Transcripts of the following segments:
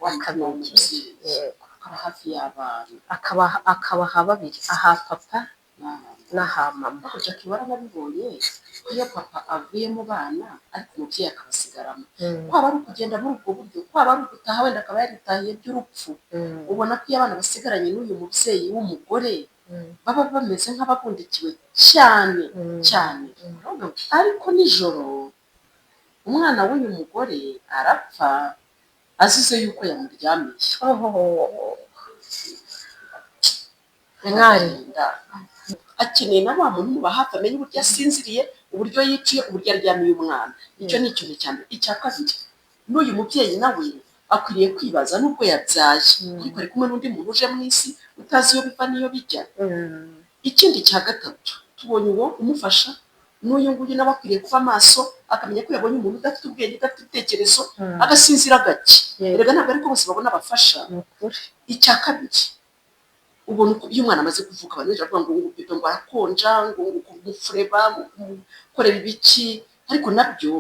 Akamwegera, yego. Akaba hafi y'abana. Akabaha babiri, aha papa n'aha mama. Ariko Jackie, waranabibonye ko iyo papa avuye mu bana ariko umubyeyi akabasigaramo, kwaba ari ukugenda muri ubwo buryo, kwaba ari ugutaha wenda akaba yaritahiye by'urupfu, ubona ko iyo abana basigaranye n'uyu mubyeyi w'umugore baba bameze nk'ababundikiwe cyane cyane. Ariko nijoro umwana w'uyu mugore arapfa azize yuko yamuryamiye. Oh. Mwari. Akeneye na wa muntu umuba hafi, amenye uburyo asinziriye, uburyo yiciye, uburyo aryamiye umwana. Icyo ni ikintu cya mbere. Icya kabiri, n'uyu mubyeyi nawe akwiriye kwibaza, nubwo yabyaye, ariko ari kumwe n'undi muntu uje mu isi utazi iyo biva n'iyo bijya. Ikindi cya gatatu, tubonye uwo umufasha, n'uyu nguyu nawe akwiriye kuba maso, akamenya ko yabonye umuntu udafite ubwenge, udafite ibitekerezo, agasinzira gake. Erega ntabwo ariko bose babona abafasha. Ni ukuri. Icya kabiri, ubona uko iyo umwana amaze kuvuka, abantu benshi baravuga ngo bébé ngo arakonja, ngo kumufureba, ngo kumukorera ibiki, ariko nabyo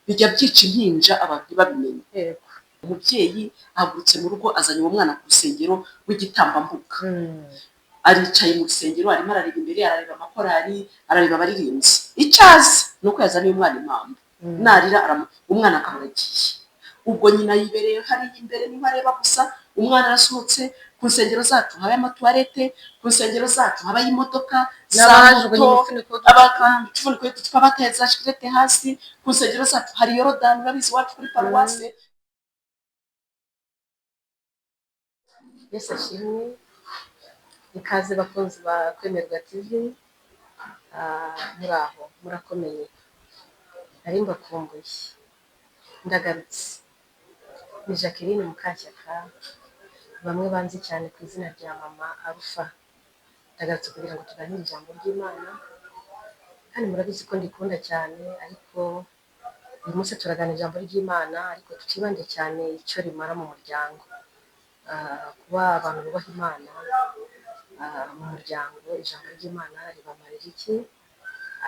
bijya byica impinja abantu ntibabimenye. Umubyeyi ahagurutse mu rugo, azanye uwo mwana ku rusengero rw'igitambambuga. Aricaye mu rusengero, arimo arareba imbere, arareba amakorari, arareba abaririmbyi. Icyo azi ni uko yazaniye umwana impamba. Narira umwana akaba aragiye. Ubwo nyina yibereye hariya imbere, niho areba gusa. Umwana arasohotse. Ku nsengero zacu habayo amatuwarete, ku nsengero zacu habayo imodoka za N'abajugunye moto, imifuniko y'uducupa. Imifuniko y'uducupa bateye za shikarete hasi. Ku nsengero zacu hari Yorodani, urabizi, iwacu kuri paruwase. Yesu ashimwe! Ikaze bakunzi ba Kwemerwa TV. Muraho, murakomeye? Nari mbakumbuye, ndagarutse. Ni Jacqueline Mukashyaka, bamwe banzi cyane ku izina rya Mama Alpha. Ndagarutse kugira ngo tuganire ijambo ry'Imana, kandi murabizi ko ndikunda cyane. Ariko uyu munsi turaganira ijambo ry'Imana, ariko twibande cyane icyo rimara mu muryango. Kuba abantu bubaha Imana mu muryango, ijambo ry'Imana ribamarira iki?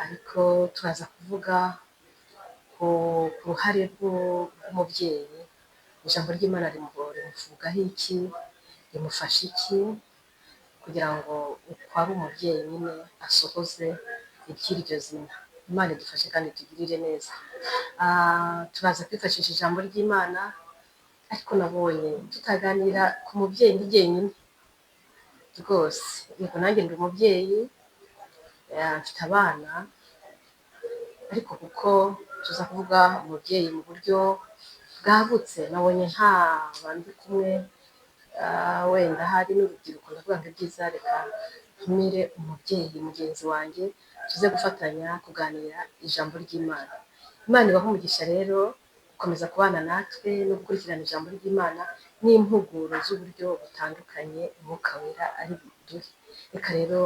Ariko turaza kuvuga ku ruhare rw'umubyeyi. Ijambo ry'Imana rimuvugaho iki, rimufasha iki kugira ngo uko ari umubyeyi nyine asohoze iby'iryo zina? Imana idufashe kandi itugirire neza. Turaza kwifashisha ijambo ry'Imana, ariko nabonye tutaganira ku mubyeyi ndi jyenyine rwose. Yego, nanjye ndi umubyeyi, mfite abana, ariko kuko tuza kuvuga umubyeyi mu buryo bwagutse, nabonye nta bantu ndi kumwe, wenda hari n'urubyiruko, ndavuga ngo ibyiza reka ntumire umubyeyi mugenzi wanjye, tuze gufatanya kuganira ijambo ry'Imana. Imana ibahe umugisha rero gukomeza kubana natwe no gukurikirana ijambo ry'Imana n'impuguro z'uburyo butandukanye Umwuka Wera ari buduhe. Reka rero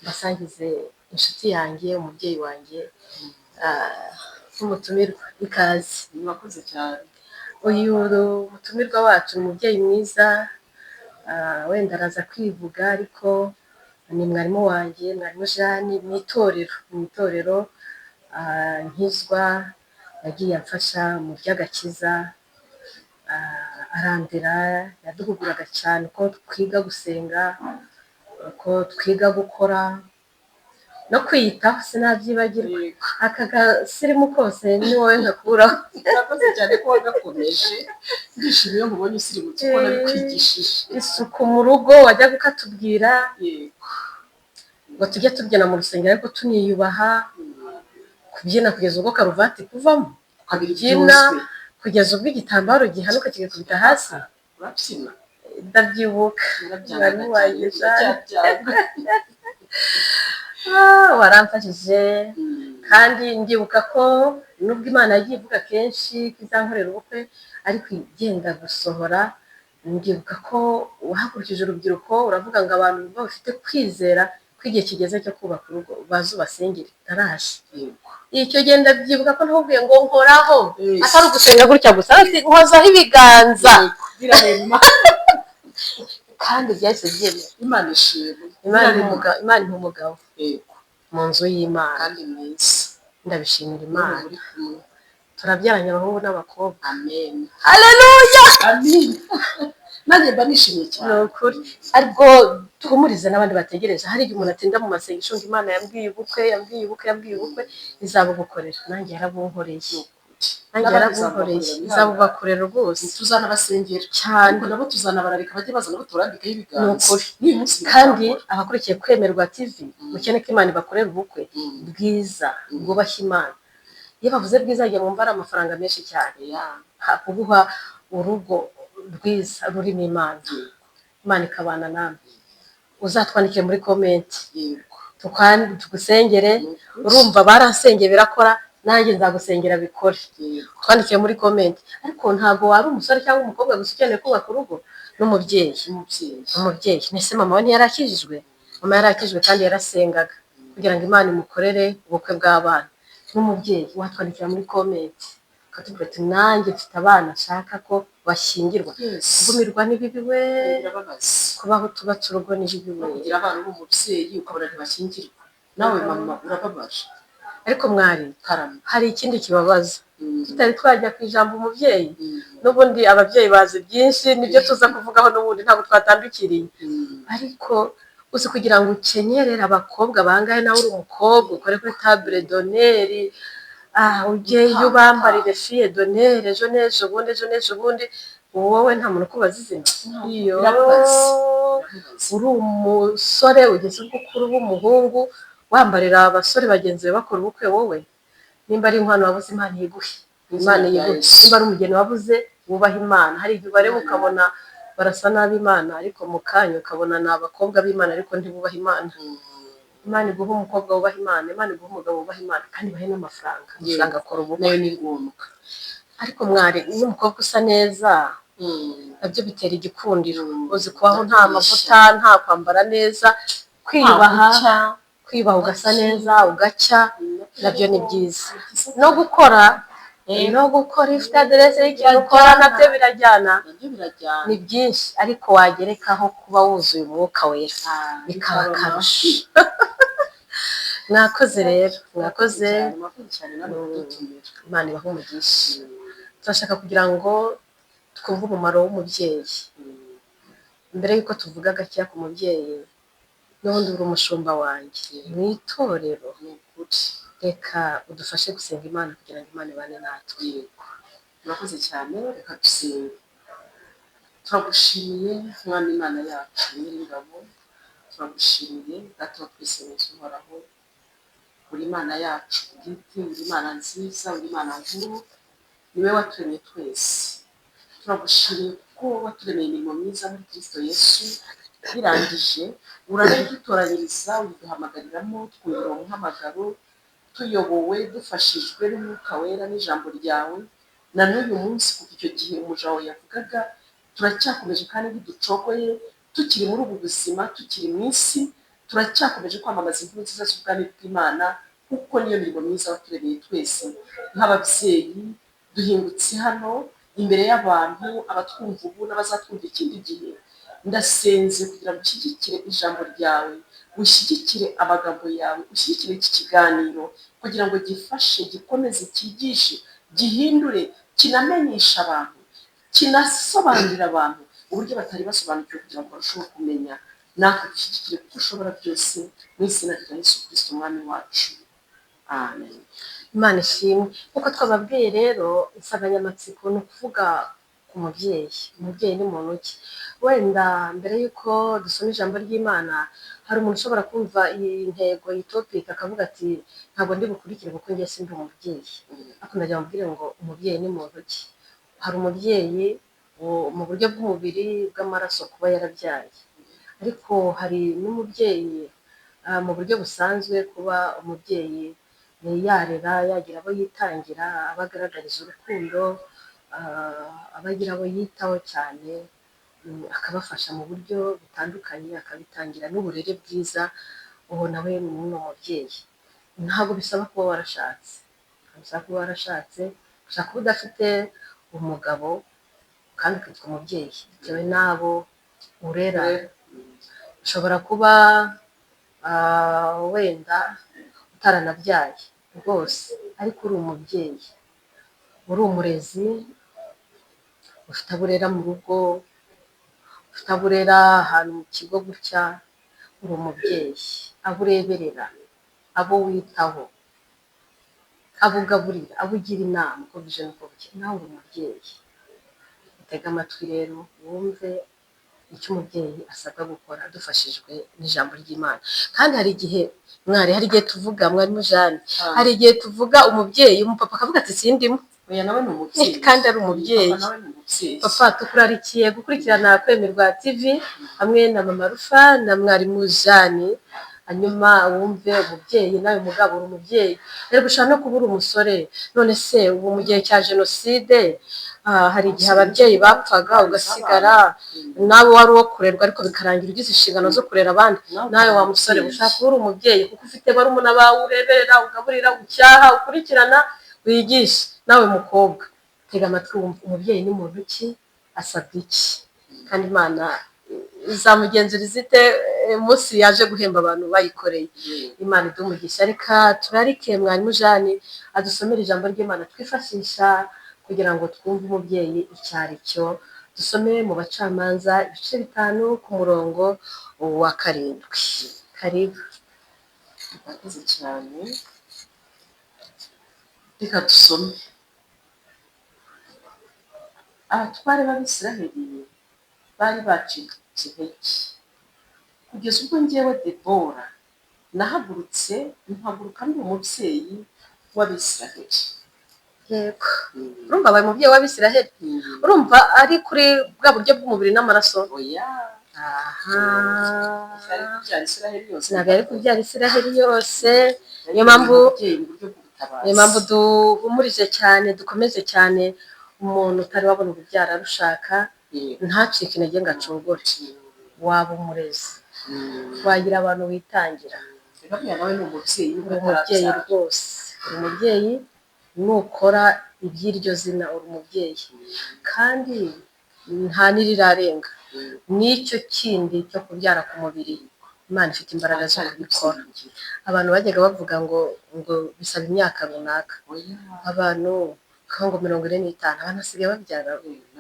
mbasangize inshuti yanjye, umubyeyi wanjye nk'umutumirwa. Ikaze. Murakoze cyane. Uyu mutumirwa wacu ni umubyeyi mwiza, wenda araza kwivuga, ariko ni mwarimu wanjye, mwarimu Jeanne, mu itorero nkizwa. Yagiye amfasha mu by'agakiza, arandera, yaduhuguraga cyane uko twiga gusenga, uko twiga gukora no kwiyitaho. Sinabyibagirwa. Aka gasirimu kose ni wowe nkakuraho. Murakoze cyane ko wagakomeje. Ndishimye iyo nkubonye usirimutse uko nabikwigishije. Isuku mu rugo wajyaga ukatubwira ngo tujye tubyina mu rusengero ariko tuniyubaha, kubyina kugeza ubwo karuvati kuvamo, ukabira kubyina ibyunzwe, kugeza ubwo igitambaro gihanuka kigakubita hasi. Urabyina. Ndabyibuka. Narabyangaga. Mwarimu wanjye Cyane. Jeanne. Ndacyabyanga. Waramfashije, kandi ndibuka ko nubwo Imana yagiye ivuga kenshi ko izankorera ubukwe ariko igenda gusohora, ndibuka ko wahagurukije urubyiruko, uravuga ngo abantu bumva bafite kwizera ko igihe kigeze cyo kubaka urugo baze ubasengere. Ndaraje. Icyo gihe ndabyibuka ko ntukubwiye ngo nkoraho, atari ugusenga gutya gusa, ati nkozaho ibiganza. Yego, birarema. Kandi byahise byemera. Imana ishimwe. Imana Birarema. Imana iha umugabo mu nzu y'Imana. Kandi mwiza. Ndabishimira N'ubu Imana. muri kumwe. Turabyaranye abahungu n'abakobwa. Amen. Haleluya! Amen. Nanjye mba nishimye cyane. Ni ukuri, ariko duhumurize n'abandi bategereje. Hari igihe umuntu atinda mu masengesho ngo Imana yambwiye ubukwe, yambwiye ubukwe, yambwiye ubukwe. Izabugukorera, nanjye yarabunkoreye. Nanjye N'abandi yarabunkoreye. izabubakorera. Izabubakorera rwose. Tuzanabasengera. Cyane. Ariko nabo tuzanabararika, bajye baza nabo turambikeho ibiganza. Ni ukuri. N'uyu munsi Kandi biracyakora. abakurikiye Kwemerwa TV, mukene ko Imana ibakorera ubukwe bwiza bwubashye Imana. Iyo bavuze bwiza, njye mwumva ari amafaranga menshi cyane. Kuguha urugo rwiza rurimo Imana, Imana ikabana namwe, uzatwandikire muri comment, tugusengere. Urumva baransengeye birakora, nanjye nzagusengera bikore. Twandikire muri comment. Ariko ntabwo wari umusore cyangwa umukobwa gusa ukeneye kubaka urugo, n'umubyeyi. Umubyeyi. Umubyeyi mbese mama we ntiyarakijijwe? Mama yarakijijwe kandi yarasengaga kugira ngo Imana imukorere ubukwe bw'abana. N'umubyeyi watwandikira muri comment ukatubwira ati: "Nanjye mfite abana nshaka ko bashyingirwa." Kugumirwa ni bibi we. Birababaza. Kubaho tubatse urugo ni bibi we. No kugira abana uri umubyeyi ukabona ntibashyingirwa, nawe mama urababaje. Ariko mwari, Karame. hari ikindi kibabaza tutari twajya ku ijambo umubyeyi. N'ubundi ababyeyi bazi byinshi, nibyo tuza kuvugaho n'ubundi, ntabwo twatandukiriye. Ariko uzi kugira ngo ukenyerere abakobwa bangahe, nawe uri umukobwa, ukore kuri table d'honneur, ujyeyo ubambarire fille d'honneur ejo n'ejo bundi, ejo n'ejo bundi, wowe nta muntu ukubaza izina. Iyo Birababaza. uri umusore ugeze ubwo ukuru w'umuhungu, wambarira abasore bagenzi bawe bakora ubukwe, wowe nimba ari inkwano wabuze, Imana iyiguhe, Imana Izina rya iyiguhe. Yesu. Nimba ari umugeni wabuze wubaha Imana, hari igihe ubareba ukabona barasa nabi Imana, ariko mu kanya ukabona ni abakobwa b'Imana ariko ntibubaha Imana. Imana iguha umukobwa wubaha Imana, Imana iguha umugabo wubaha Imana, kandi ibahe n'amafaranga. Amafaranga akora ubukwe. Nayo ni ngombwa. Ariko mwari, n'umukobwa usa neza nabyo bitera igikundiro. Uzi kubaho nta mavuta, nta kwambara neza, kwiyubaha, kwiyubaha ugasa neza, ugacya, nabyo ni byiza. No gukora ifite aderese y'ikintu ukora, nabyo birajyana. Nabyo birajyana. Ni byinshi, ariko wagerekaho kuba wuzuye Umwuka Wera, bikaba akarusho. Mwakoze rero, mwakoze. Mwakoze cyane nawe kudutumira. Imana ibahe umugisha. Turashaka kugira ngo twumve umumaro w'umubyeyi. Mbere y'uko tuvuga gakeya ku mubyeyi, n'ubundi uri umushumba wanjye mu itorero, Ni ukuri. reka udufashe gusenga Imana kugira ngo Imana ibane natwe. Yego, murakoze cyane. Reka dusenge. Turagushimiye, Mwami Imana yacu Nyiringabo. Turagushimiye, Data wa twese mwiza uhoraho. Uri Imana yacu bwite, uri Imana nziza, uri Imana nkuru, niwe waturemye twese. Turagushimiye kuko waturemeye imirimo myiza muri Kristo Yesu, birangije uranayidutoranyiriza, uyiduhamagariramo, twumvira uwo muhamagaro, tuyobowe, dufashijwe n'Umwuka Wera n'ijambo ryawe. Na n'uyu munsi, kuva icyo gihe umuja wawe yavugaga, turacyakomeje kandi ntiducogoye. Tukiri muri ubu buzima, tukiri mu isi, turacyakomeje kwamamaza inkuru nziza z'ubwami bw'Imana, kuko niyo mirimo myiza waturemeye twese. Nk'ababyeyi duhingutse hano imbere y'abantu, abatwumva ubu n'abazatwumva ikindi gihe, ndasenze kugira ngo ushyigikire ijambo ryawe, ushyigikire amagambo yawe, ushyigikire iki kiganiro kugira ngo gifashe, gikomeze, cyigishe, gihindure, kinamenyeshe abantu, kinasobanurira abantu uburyo batari basobanukiwe kugira ngo barusheho kumenya. Natwe dushyigikire kuko ushobora byose, mu izina rya Yesu Kirisito Umwami wacu, amen. Imana ishimwe. Nk'uko twababwiye rero, insanganyamatsiko ni ukuvuga ku mubyeyi. Umubyeyi ni muntu ki? Wenda mbere y'uko dusoma ijambo ry'Imana, hari umuntu ushobora kumva iyi ntego, iyi topic, akavuga ati: "Ntabwo ndi bukurikire kuko njye sindi umubyeyi." Ariko ndagira ngo mbabwire ngo umubyeyi ni muntu ki? Hari umubyeyi mu buryo bw'umubiri, bw'amaraso, kuba yarabyaye, ariko hari n'umubyeyi mu buryo busanzwe, kuba umubyeyi yarera, yagira abo yitangira, abo agaragariza urukundo, aba agira abo yitaho cyane, akabafasha mu buryo butandukanye, akabitangira n'uburere bwiza, uwo nawe ni umubyeyi. Ntabwo bisaba kuba warashatse, ntabwo bisaba kuba warashatse, ushobora kuba udafite umugabo kandi ukitwa umubyeyi bitewe n'abo urera. Ushobora kuba wenda utaranabyaye rwose ariko uri umubyeyi. Uri umurezi, ufite abo urera mu rugo, ufite abo urera ahantu mu kigo gutya, uri umubyeyi, abo ureberera, abo witaho, abo ugaburira, abo ugira inama uko bwije n'uko bukeye, nawe uri umubyeyi. Utege amatwi rero wumve icyo umubyeyi asabwa gukora dufashijwe n'ijambo ry'Imana. Kandi hari igihe mwari, hari igihe tuvuga mwarimu Jeanne, hari igihe tuvuga umubyeyi, umupapa akavuga ati sindimo. Oya, nawe ni umubyeyi. Kandi ari umubyeyi. Papa nawe ni umubyeyi. Papa, tukurarikiye gukurikirana Kwemerwa TV hamwe na Mama Rufa na mwarimu Jeanne, hanyuma wumve umubyeyi. Nawe mugabo uri umubyeyi, rero ushobora no kuba uri umusore. None se ubu mu gihe cya jenoside, hari igihe ababyeyi bapfaga ugasigara nawe wari uwo kurerwa, ariko bikarangira ugize inshingano zo kurera abandi. Nawe wa musore ushaka kuba uri umubyeyi, kuko ufite barumuna bawe ureberera, ugaburira, ucyaha, ukurikirana, wigisha. Nawe mukobwa, tega amatwi wumve umubyeyi ni muntu ki, asabwa iki, kandi Imana izamugenzuriza ite umunsi yaje guhemba abantu bayikoreye. Imana iduhe umugisha. Reka turarike mwarimu Jeanne adusomere ijambo ry'Imana twifashisha kugira ngo twumve umubyeyi icyo ari cyo. Dusome mu Bacamanza ibice 5 ku murongo wa 7. Karibu. Murakoze cyane. Reka dusome. Abatware b'Abisiraheli bari bacitse intege, kugeza ubwo njyewe Debora nahagurutse, mpaguruka ndi umubyeyi w'Abisiraheli. Yego, urumva abaye umubyeyi w'Abisiraheli. Urumva ari kuri bwa buryo bw'umubiri n'amaraso? Oya. Aha. Yari kubyara Isiraheli yose. Ntabwo yari kubyara Isiraheli yose. Yari Niyo mpamvu umubyeyi mu buryo bw'ubutabazi. Niyo mpamvu duhumurije cyane, dukomeze cyane umuntu utari wabona urubyaro arushaka, ntacike intege ngo acogore. Waba umurezi, wagira abantu witangira. Reka buriya nawe ni umubyeyi nubwo Uri umubyeyi atarabyara. rwose, uri umubyeyi nukora iby'iryo zina, uri umubyeyi kandi nta n'irirarenga. N'icyo kindi cyo kubyara ku mubiri, Imana ifite imbaraga zo Aracyari kubikora. ibyiringiro. Abantu bajyaga bavuga ngo bisaba imyaka runaka. Oya. Abantu ngo 45, abantu basigaye babyara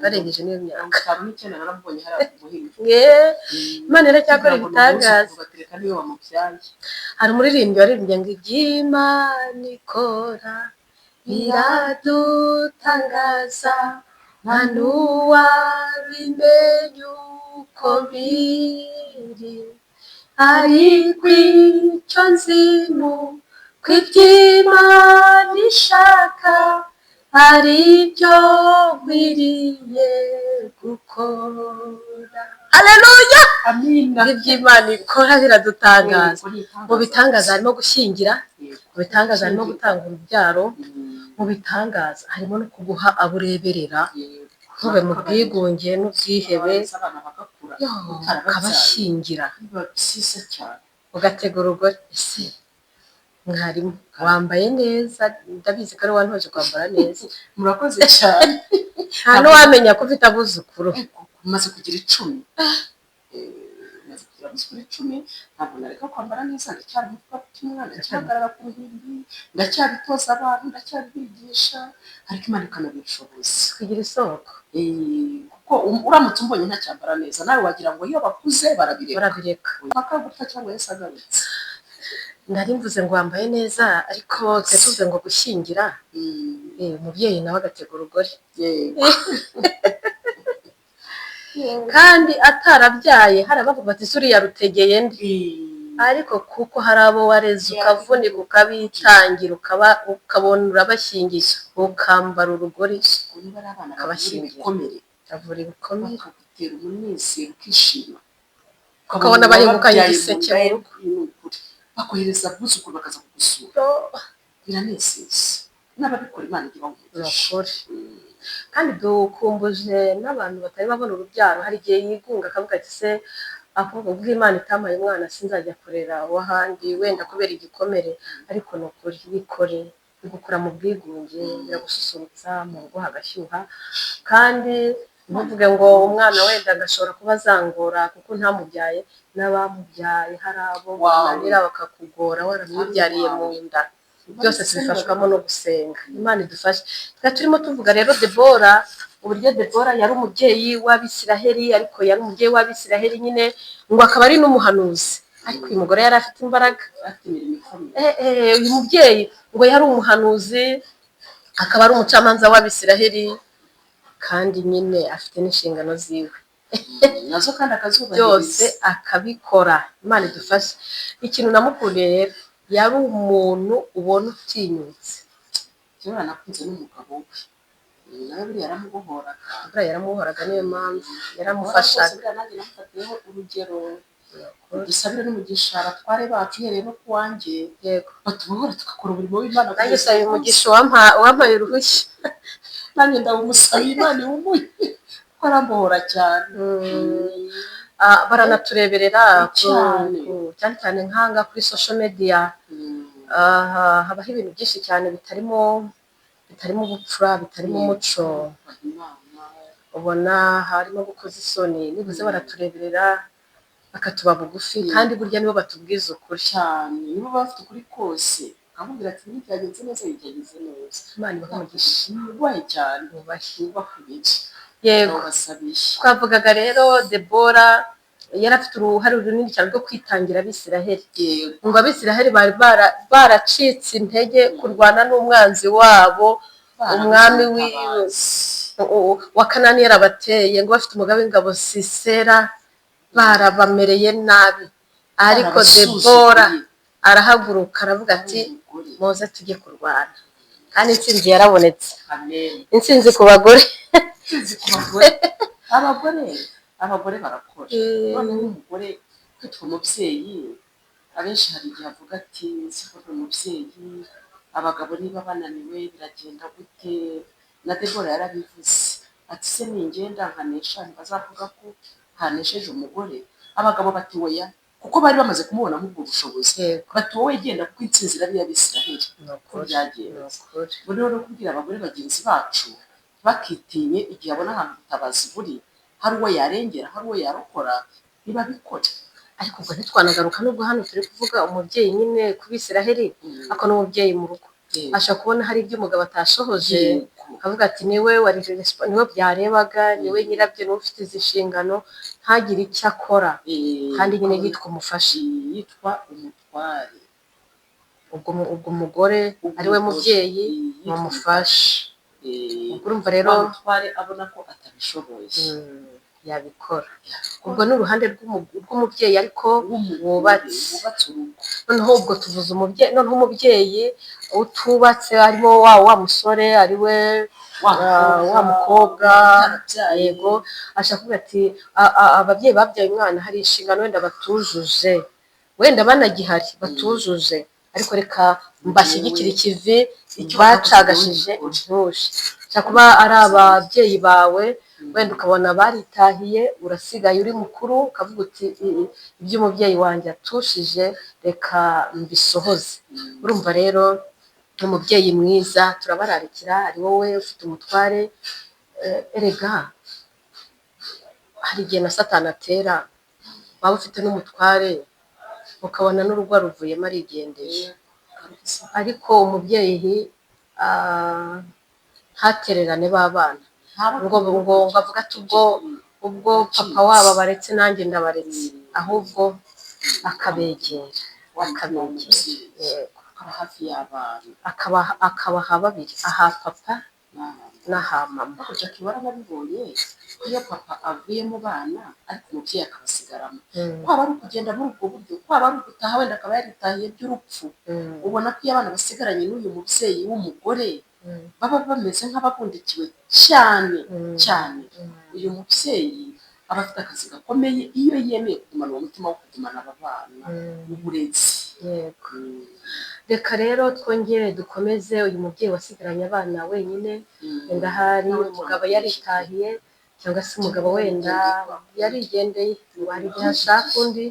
barengeje n'iyo myaka. 59 naramubonye hariya ku Muhima. Imana iracyakora Kugira ngo ni ibitangaza. umwuzukuru, batereka niwe wamubyaye. Hari umuririmbyi waririmbye ngo iby'Imana ikora biradutangaza, nta n'uwabimenya uko biri, ariko icyo nzi ni uko iby'Imana ishaka ari byo nkwiriye gukora. Haleluya! Amina. Iby'Imana ikora biradutangaza. Yego, ni ibitangaza. Mu bitangaza harimo gushyingira, mu bitangaza harimo gutanga urubyaro, mu bitangaza harimo no kuguha abo ureberera, ntube mu bwigunge n'ubwihebe, Abana bagakura yo, utarababyaye. Ukabashyingira, Biba byiza cyane. Ugatega urugori. Ese mwarimu wambaye neza, ndabizi ko ari wantoje kwambara neza. Murakoze cyane. Nta n'uwamenya ko ufite abuzukuru. Umaze kugira 10. Maze kugira abuzukuru 10, ntabwo nareka kwambara neza. Ndacyari umuvugabutumwa, ndacyahagarara ku ruhimbi, ndacyabitoza abantu, ndacyabigisha, ariko Imana ikanabishoboza. Kugira isoko. Kuko uramutse umbonye ntacyambara neza, nawe wagira ngo iyo bakuze barabireka. Barabireka. Mpaka gupfa cyangwa Yesu agarutse. Nari mvuze ngo wambaye neza, ariko twe tuvuze ngo gushyingira, umubyeyi nawe agatega urugori. Yego. Kandi atarabyaye, hari abavuga bati uriya rutegeye ndi, ariko kuko hari abo wareze ukavunika, ukabitangira, ukabona urabashyingiye, ukambara urugori, Niba ari abana bavura ukabashyingira. ibikomere, Avura ibikomere. Bakagutera umunezero, ukishima. Ukabona bahingukanye wababyaye igiseke mu nda mu rugo. Ni ukuri, bakohereza abuzukuru bakaza kugusura, biranezeza. N'ababikora Imana ijya ibaha Ni umugisha. ukuri. Kandi dukumbuje n'abantu batari babona urubyaro. Hari igihe yigunga akavuga ati se ahubwo ubwo Imana itampaye umwana sinzajya kurera uw'ahandi, wenda kubera igikomere. Ariko ni ukuri, bikore, bigukura mu bwigunge, biragususurutsa, mu rugo hagashyuha. Kandi ntuvuge ngo umwana wenda agashobora kuba azangora kuko ntamubyaye. N'abamubyaye hari abo Wawe. bananira bakakugora waramwibyariye mu nda. Byose tubifashwamo no gusenga. Imana idufashe. Twari turimo tuvuga rero Debora, uburyo Debora yari umubyeyi w'Abisiraheli, ariko yari umubyeyi w'Abisiraheli nyine, ngo akaba ari n'umuhanuzi. Ariko uyu mugore yari afite imbaraga. Afite imirimo ikomeye. Uyu mubyeyi ngo yari umuhanuzi, akaba ari umucamanza w'Abisiraheli, kandi nyine afite n'inshingano ziwe. Nazo kandi akazubahiriza. Byose akabikora. Imana idufashe. Ikintu namukundiye rero, yari umuntu ubona utinyutse. Kera nakunze n'umugabo we, nawe buriya yaramubohoraga. Buriya yaramuhoraga, niyo mpamvu Rwose. Yaramufashaga. Buriya nanjye namufatiyeho urugero. Dusabire n'umugisha abatware bacu, uhereye no ku wanjye, batubohora tugakora umurimo w'Imana Nanjye kugeza usaba uyu munsi. umugisha uwampaye uruhushya. Nanjye ndawumusabiye, Imana iwumuhe kuko arambohora cyane. Ah, baranatureberera Cyane. Cyane cyane nk'ahangaha kuri social media. Ah, habaho ibintu byinshi cyane bitarimo ubupfura, bitarimo umuco. Kubaha Imana. Ubona harimo gukoza isoni. Nibuze baratureberera, bakatuba bugufi, kandi burya nibo batubwiza ukuri. Cyane, nibo baba bafite ukuri kose, akakubwira ati ntibyagenze neza, byagenze neza. Imana ibahe umugisha. Wubahe cyane. Wubahe. Wubake ibiki. Ndawubasabiye. Twavugaga rero Debora yari afite uruhare runini cyane rwo kwitangira Abisiraheli. Ngo Abisiraheli bari baracitse intege kurwana n'umwanzi wabo, umwami wa Kanani yarabateye, ngo bafite umugaba w'ingabo Sisera, barabamereye nabi. Ariko Debora arahaguruka, aravuga ati: "Muze tujye kurwana." Kandi intsinzi yarabonetse. Amen. Intsinzi ku bagore. Intsinzi ku bagore. Abagore barakora. Noneho umugore kwitwa umubyeyi, abenshi hari igihe avuga ati: "Siko ndi umubyeyi, abagabo niba bananiwe biragenda gute?" Na Debora yarabivuze ati: "Se ningenda nkanesha, ntibazavuga ko hanesheje umugore?" Abagabo bati: "Oya," kuko bari bamaze kumubonamo ubwo bushobozi. Bati: "Wowe genda, kuko intsinzi iraba iy'Abisiraheli." Ni ukuri. Byagenze. Ni ukuri. Ubu rero no kubwira abagore bagenzi bacu bakitinye, igihe abona ahantu ubutabazi buri, hari uwo yarengera, hari uwo yarokora, ntibabikore. Ariko ubwo ntitwanagaruka, nubwo hano turi kuvuga umubyeyi nyine ku Bisiraheli, ariko n'umubyeyi mu rugo ashobora kubona hari ibyo umugabo atashohoje, akavuga ati: "Niwe wari niwe byarebaga, niwe nyirabyo, niwe ufite izi nshingano," ntagire icyo akora, kandi nyine yitwa umufasha. Yitwa umutware. Ubwo umugore ari we mubyeyi ni umufasha. Ubwo urumva rero wa mutware abona ko atabishoboye. Yabikora. Ubwo ni uruhande rw'umubyeyi, ariko w'umugore wubatse. Wubatse urugo. Noneho ubwo tuvuze umubyeyi, noneho umubyeyi utubatse, harimo wa musore ari we wa wa mukobwa, utarabyaye. Yego, ashaka kuvuga ati: "Ababyeyi babyaye umwana, hari inshingano wenda batujuje, wenda banagihari batujuje, ariko reka mbashyigikire ikivi Icyo bacagashije bakoze. Ntuje." Ushobora kuba ari ababyeyi bawe, wenda ukabona baritahiye, urasigaye uri mukuru, ukavuga uti: "Ibyo umubyeyi wanjye atushije, reka mbisohoze." Urumva rero umubyeyi mwiza turabararikira, ari wowe ufite umutware. Erega hari igihe na Satani atera, waba ufite n'umutware ukabona n'urugo ruvuyemo arigendeye. Ariko umubyeyi ntatererane b'abana, ngo avuge ati: Ubwo papa wabo abaretse, nanjye ndabaretse." Ahubwo akabegera, akabegera, yego. Akaba hafi y'abana. Akabaha babiri, aha papa n'aha mama. Ariko Jackie, waranabibonye ko iyo papa avuye mu bana, ariko umubyeyi akabasigaramo, kwaba ari ukugenda muri ubwo buryo, kwaba ari ugutaha, wenda akaba yaritahiye by'urupfu, ubona ko iyo abana basigaranye n'uyu mubyeyi w'umugore baba bameze nk'ababundikiwe cyane cyane. Uyu mubyeyi aba afite akazi gakomeye iyo yemeye kugumana uwo mutima wo kugumana aba bana, uburezi. Yego. Reka rero twongere dukomeze uyu mubyeyi wasigaranye abana wenyine. Wenda ahari umugabo yaritahiye, cyangwa se umugabo wenda yarigendeye, ngo hari igihe ashaka undi,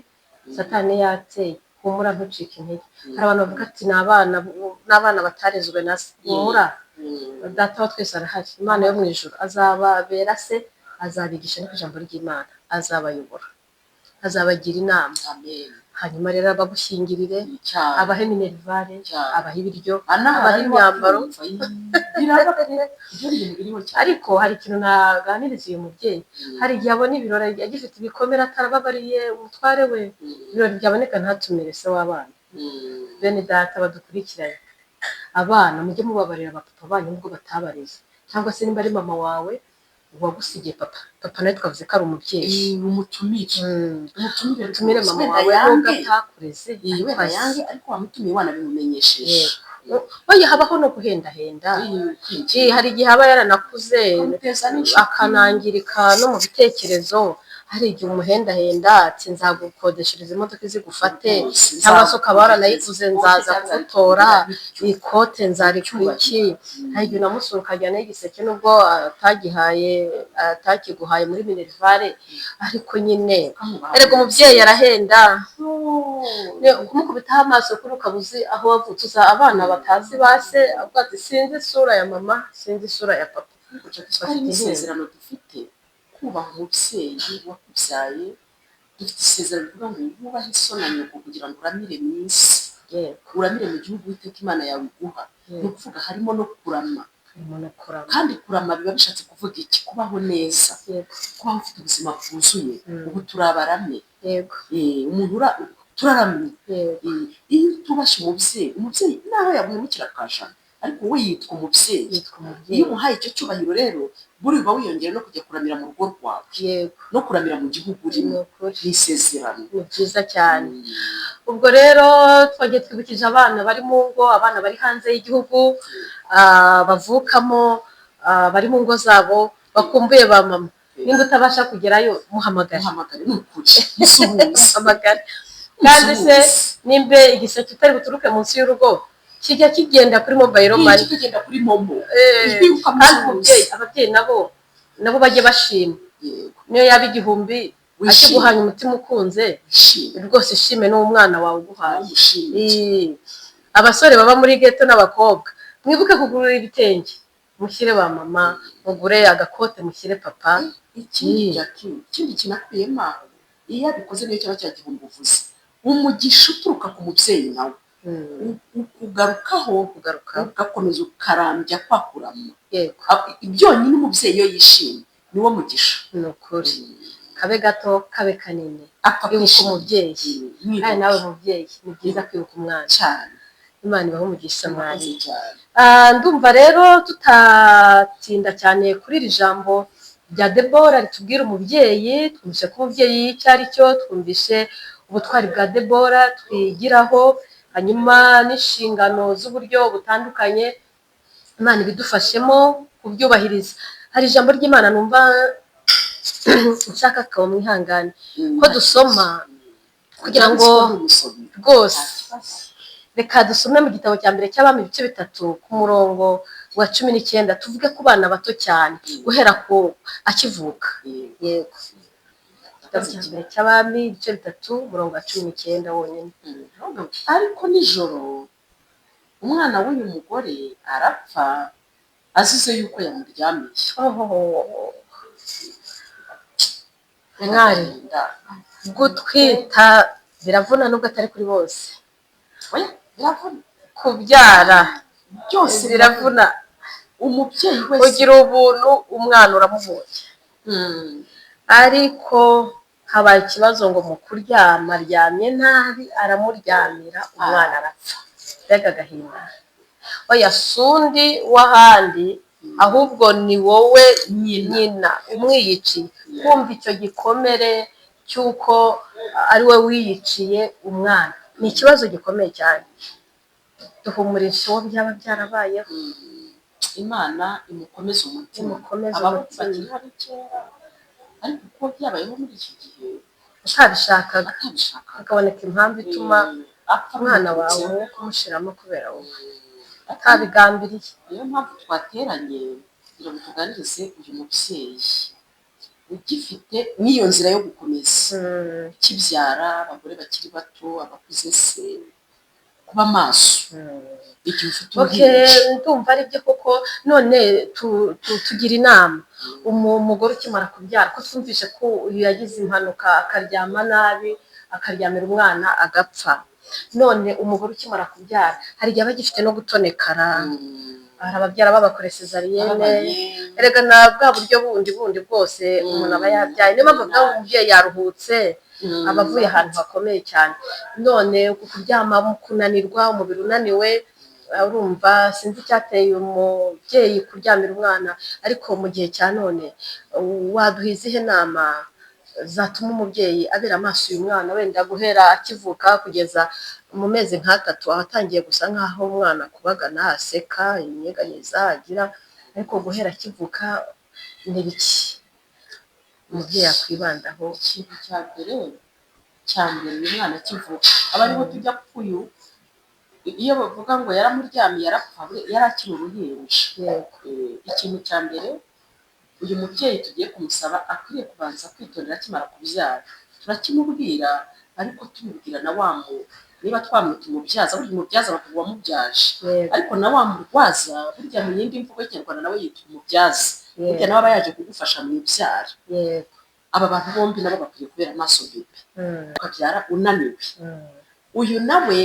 Satani yateye. Humura, ntucike intege. Hari abantu bavuga ati: Ni abana batarezwe na se." Humura, Data wa twese arahari, Imana yo mu ijuru azababera se, azabigisha no ku ijambo ry'Imana, azabayobora. Azabagira inama. Amen. Hanyuma rero abagushyingirire, Cyane. abahe minerval, Cyane. abahe ibiryo, Anaha abahe arimo imyambaro. akumva, biraba pe, ibyo ni ibintu biriho cyane. Ariko hari ikintu naganiriza uyu mubyeyi. Hari igihe abona ibirori agifite ibikomere, atarababariye umutware we, ibirori byaboneka ntatumire se w'abana. Bene data badukurikiranye, abana, mujye mubabarira abapapa banyu nubwo batabareze, cyangwa se nimba ari mama wawe wagusigiye papa, papa nawe twavuze ko ari umubyeyi. Umutumire. Umutumire. Utumire Rwose. mama Wenda wawe nubwo yange. atakureze, Wenda ariko azi. yange, ariko wamutumiye wanabimumenyesheje. Yego. Oya, habaho no guhendahenda. Hari igihe aba yaranakuze, ukamuteza n'inshuti. Akanangirika no mu bitekerezo. Hari igihe umuhendahenda ati: "Nzagukodeshereza imodoka izigufate," Rwose, cyangwa se ukaba waranayiguze, ikote "Nzaza cyangwa kugutora, bityo. ikote nzarikura iki." Hari igihe unamusura ukajyanayo igiseke, nubwo atagihaye, atakiguhaye muri minerval, ariko nyine Ukamubaha. erega umubyeyi arahenda. Oh. Kumukubitaho amaso kuri ukaba uzi aho wavutse, uza abana batazi ba se, avuga ati: "Sinzi isura ya mama, sinzi isura ya papa." Hari n'isezerano dufite, kubaha umubyeyi wakubyaye. Dufite isezerano rivuga ngo wubahe so na nyoko kugira ngo uramire mu isi, uramire mu gihugu Uwiteka Imana yawe iguha. Ni ukuvuga harimo no kurama. Harimo no kurama. Kandi kurama biba bishatse kuvuga iki? Kubaho neza, kubaho ufite ubuzima bwuzuye. Ubu turi abarame. Umuntu turaramye. Iyo utubashye umubyeyi, umubyeyi nawe yaguhemukira akajana, ariko we yitwa umubyeyi. Yitwa Iyo umubyeyi. umuhaye icyo cyubahiro rero, buriya uba wiyongera no kujya kuramira mu rugo rwawe, no kuramira mu gihugu urimo. Ni ukuri. Ni isezerano. Ni byiza cyane. Ubwo rero twagiye twibukije abana bari mu ngo, abana bari hanze y'igihugu, bavukamo, bari mu ngo zabo, bakumbuye ba mama. Nimba utabasha kugerayo, muhamagare. Muhamagare, ni ukuri, musuhuze. Muhamagare. Kandi se Musuhuze. nimba igiseke utari buturuke munsi y'urugo, kijya kigenda kuri mobile money. Kigenda kuri MoMo. Kandi Ukamusuhuza. umubyeyi, ababyeyi nabo bajye bashima. Niyo yaba 1000, Wishime. akiguhanye umutima ukunze, Wishime. rwose ishime n'umwana wawe uguhaye. Umushimire. Abasore baba muri ghetto n'abakobwa, mwibuke kugurira ibitenge mushyire ba mama, mugure agakote mushyire papa. Ikindi, Jackie, ikindi kinakubiyemo aho, iyo abikoze, niyo cyaba cya gihumbi uvuze, umugisha uturuka ku mubyeyi nawe ukugarukaho, kugaruka, ugakomeza ukarambya kwa kurama. Byonyine umubyeyi iyo yishimye niwo mugisha. Ni ukuri, kabe gato kabe kanini, Apfa ibuka kwishima. umubyeyi. Mwibuke. Kandi nawe mubyeyi, ni byiza kwibuka umwana. Cyane. Imana ibahe umugisha mwari. Murakoze cyane. Ndumva rero tutatinda cyane kuri iri jambo rya Debora ritubwira umubyeyi. Twumvise ko umubyeyi icyo ari cyo, twumvise ubutwari bwa Debora twigiraho, hanyuma n'inshingano z'uburyo butandukanye. Imana ibidufashemo kubyubahiriza. Hari ijambo ry'Imana numva nshaka ko mwihangane ko dusoma kugira ngo Umusomyi. Rwose reka dusome mu gitabo cya mbere cy'Abami, ibice 3, ku murongo wa 19, tuvuge ku bana bato cyane, guhera ku akivuka. Yego, igitabo cya mbere cy'Abami, ibice 3, umurongo wa 19 wonyine. Ariko nijoro umwana w'uyu mugore arapfa, azize yuko yamuryamiye. Oh. Mwari, gutwita biravuna nubwo atari kuri bose. Oya, biravuna. Kubyara byose. Biravuna. Umubyeyi wese. Ugira ubuntu, umwana uramubonye, ariko habaye ikibazo ngo mu kuryama aryamye nabi, aramuryamira, umwana arapfa. Mbega agahinda! Oya, sundi w'ahandi, ahubwo ni wowe nyina umwiyiciye. Kumva icyo gikomere cy'uko ari we wiyiciye umwana ni ikibazo gikomeye cyane. Duhumurisha uwo byaba byarabayeho. Imana imukomeze umutima. Imukomeze Abahutu umutima. bakiriho ni kera, ariko kuba byabayeho muri iki gihe utabishakaga, atabishakaga, hakaboneka impamvu ituma apfa umwana wawe biturutseho. umwuka umushiramo kubera wowe utabigambiriye. Niyo mpamvu twateranye kugira ngo tuganirize uyu mubyeyi ugifite n'iyo nzira yo gukomeza ukibyara, abagore bakiri bato, abakuze se, kuba maso. Igihe ufite Okay, uruhinja. ndumva ari byo koko. None tugira inama umugore ukimara kubyara, ko twumvishe ko uyu yagize impanuka akaryama nabi, akaryamira umwana agapfa. None umugore ukimara kubyara hari igihe aba agifite no gutonekara. Hari ababyara babakore césarienne. Ababaye. Erega na bwa buryo bundi bwose umuntu aba yabyaye, niyo mpamvu bavuga ngo umubyeyi yaruhutse, aba avuye ahantu hakomeye cyane. None uku kuryama, mu kunanirwa, umubiri unaniwe, urumva sinzi icyateye umubyeyi kuryamira umwana. Ariko mu gihe cya none waduha izihe nama zatuma umubyeyi abera amaso uyu mwana, wenda guhera akivuka kugeza mu mezi nk'atatu, aba atangiye gusa nk'aho umwana akubagana, aseka, yinyeganyeza, agira? Ariko guhera akivuka ni biki umubyeyi yakwibandaho? Ikintu cya mbere, uyu mwana akivuka aba ariho tujya kuyu. Iyo bavuga ngo yaramuryamiye arapfa, yari akiri uruhinja. Ikintu cya mbere uyu mubyeyi tugiye kumusaba akwiriye kubanza kwitondera akimara kubyara, turakimubwira, ariko tumubwira na wa mu, niba twamwita umubyaza, burya umubyaza bavuga uwamubyaje, ariko na wa murwaza burya mu yindi mvugo y'Ikinyarwanda nawe yitwa umubyaza. Burya nawe aba yaje kugufasha mu ibyara. Aba bantu bombi nabo bakwiye kubera amaso bébé. Ukabyara unaniwe, uyu nawe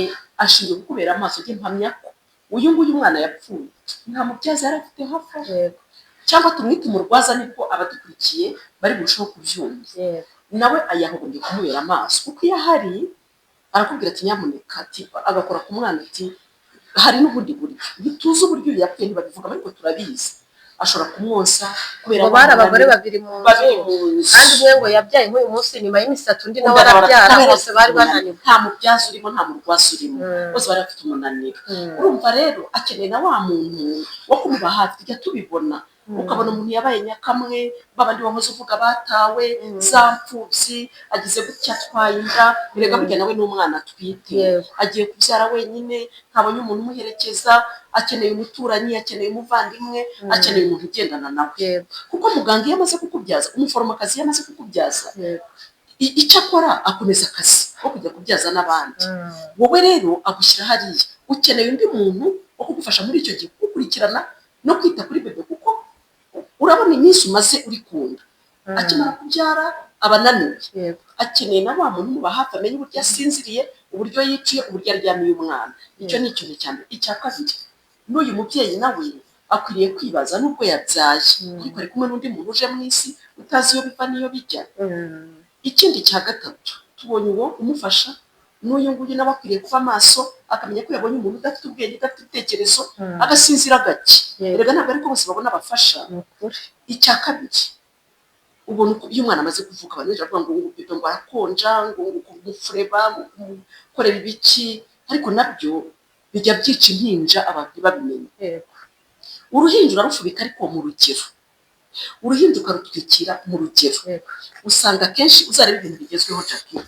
ashinzwe kukubera amaso. Njye mpamya ko uyu nguyu umwana yapfuye nta mubyaza yari afite hafi aho, cyangwa tumwite umurwaza, nibwo abadukurikiye bari burusheho kubyumva. Nawe yagombye kumubera amaso, kuko iyo ahari arakubwira ati nyamuneka, ati agakora ku mwana, ati hari n'ubundi buryo. Ntituzi uburyo uyu yapfuye, ntibabivuga, ariko turabizi ashobora kumwonsa kubera Ngo wa bari abagore munaniro. babiri mu nzu. Babiri mu nzu. Kandi umwe ngo yabyaye nk'uyu munsi, nyuma y'iminsi 3 undi nawe Undi arabyara. kubera Bose bari umunaniro. bananiwe. Nta mubyaza urimo, nta murwaza urimo. Bose bari bafite umunaniro. Urumva rero akeneye na wa muntu wo kumuba hafi. Tujya tubibona, ukabona umuntu yabaye nyakamwe, babandi wahoze uvuga batawe, za mfubyi, agize gutya atwaye inda. Erega burya nawe ni umwana atwite. Agiye kubyara wenyine, ntabonye umuntu umuherekeza, akeneye umuturanyi, akeneye umuvandimwe, akeneye umuntu ugendana nawe. Kuko muganga iyo amaze kukubyaza, umuforomokazi iyo amaze kukubyaza, icyo akora akomeza akazi ko kujya kubyaza n'abandi. Wowe rero agushyira hariya, ukeneye undi muntu wo kugufasha muri icyo gihe, kugukurikirana no kwita kuri bébé, kuko urabona iminsi umaze uri kunda. Akimara kubyara aba ananiwe. Akeneye na wa muntu umuba hafi, amenye uburyo asinziriye, uburyo yiciye, uburyo aryamiye umwana. Icyo ni ikintu cya mbere. Icya kabiri, n'uyu mubyeyi nawe akwiriye kwibaza, nubwo yabyaye, ariko ari kumwe n'undi muntu uje mu isi utazi iyo biva n'iyo bijya. Ikindi cya gatatu, tubonye uwo umufasha, n'uyu nguyu nawe akwiriye kuba maso, akamenya ko yabonye umuntu udafite ubwenge, udafite ibitekerezo, agasinzira gake. Erega ntabwo ariko bose babona abafasha. Ni ukuri. Icya kabiri, ubona iyo umwana amaze kuvuka, abantu benshi baravuga ngo bébé ngo arakonja, ngo kumufureba, ngo kumukorera ibiki, ariko nabyo bijya byica impinja abantu ntibabimenye. Uruhinja urarufubika, ariko mu rugero. Uruhinja ukarutwikira mu rugero. Usanga akenshi uzareba ibintu bigezweho, Jackie,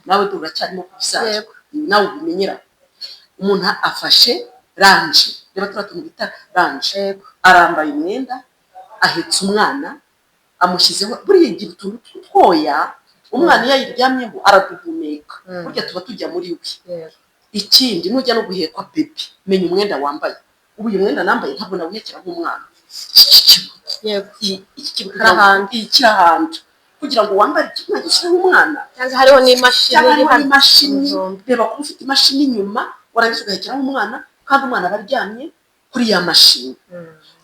nawe dore uracyarimo kubyara, nawe ubimenyera. Umuntu afashe linge, reba turiya tuntu bita linge, arambaye umwenda, ahetse umwana, amushyizeho. Buriya igira utuntu tw'utwoya, umwana iyo ayiryamyeho araduhumeka. Burya tuba tujya muri we. Ikindi, nujya no guhekwa bébé, menya umwenda wambaye. Ubu uyu mwenda nambaye ntabwo nawuhekera nk'umwana. Iki kintu kugira ngo Kirahanda. Iyi kirahanda, kugira ngo wambare iki ushyireho umwana. Cyangwa hariho n'imashini Cyangwa iri hariho hano. n'imashini. Zombi. Reba kuba ufite imashini inyuma, warangiza ugahekeraho umwana, kandi umwana aba aryamye kuri ya mashini.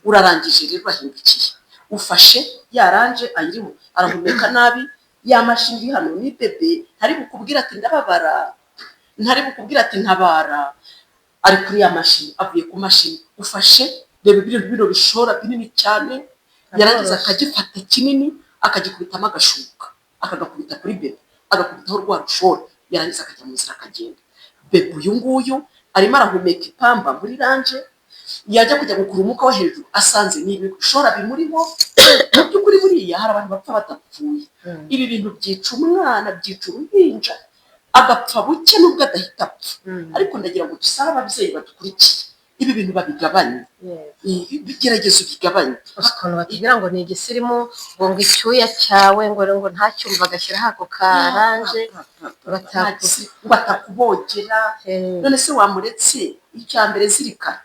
Urarangije rero, urahindukiye, ufashe ya linge ayiriho, arahumeka nabi, ya mashini iri hano ni bébé. Ntari bukubwira ati ndababara, ntari bukubwira ati ntabara, ari kuri ya mashini. Avuye ku mashini, ufashe, reba bino bino bishora binini cyane, yarangiza Aroroshye. akagifata kinini, akagikubitamo agashuka, akagakubita kuri bébé, agakubitaho rwa rushora, yarangiza akajya mu nzira akagenda. Bébé uyu nguyu arimo arahumeka ipamba muri linge, yajya kujya gukura umwuka wo hejuru asanze ni ibishora bimuriho. Mu by'ukuri buriya hari abantu bapfa badapfuye. Ibi bintu byica umwana, byica uruhinja, agapfa buke nubwo adahita apfa. Ariko ndagira ngo dusabe ababyeyi badukurikiye, Ibi bintu babigabanye. Gerageza ubigabanye. Uzi ukuntu batubwira ngo ni igisirimu, ngo icyuya cyawe, ngo ntacyumva, agashyiraho ako karanje. Ngo atakubogera. None se wamuretse? Icya mbere zirikana,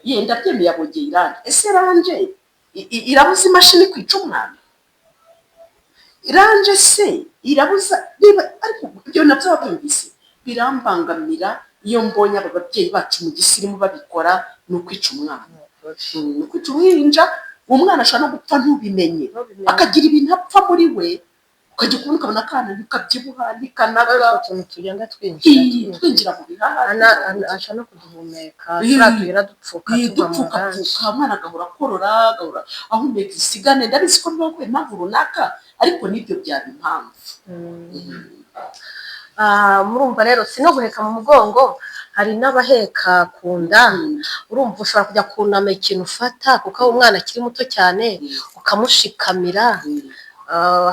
yenda byemeye abogeye irange. Ese range irabuza imashini kwica umwana? Range se irabuza? Niba ariko ibyo nabyo wabyumvise, birambangamira iyo mbonye aba babyeyi bacu mu gisirimu babikora. Ni ukwica umwana, ni ukwica uruhinja. Umwana ashobora no gupfa ntubimenye, akagira ibintu apfa muri we, ukajya kubona ukabona akana ntikabyibuha, ntikanaga. Utuntu tugenda twinjira. Twinjira mu bihaha. Ashobora no kuduhumeka, turiya tugenda dupfuka tuva mu range. Dupfukapfuka, umwana agahora akorora, agahora ahumeka isigane. Ndabizi ko bibaho kubera impamvu runaka, ariko n'ibyo byaba impamvu. Murumva rero, si no guheka mu mugongo, hari n'abaheka ku nda. Urumva ushobora kujya kunama ikintu ufata, kuko umwana akiri muto cyane, ukamushikamira.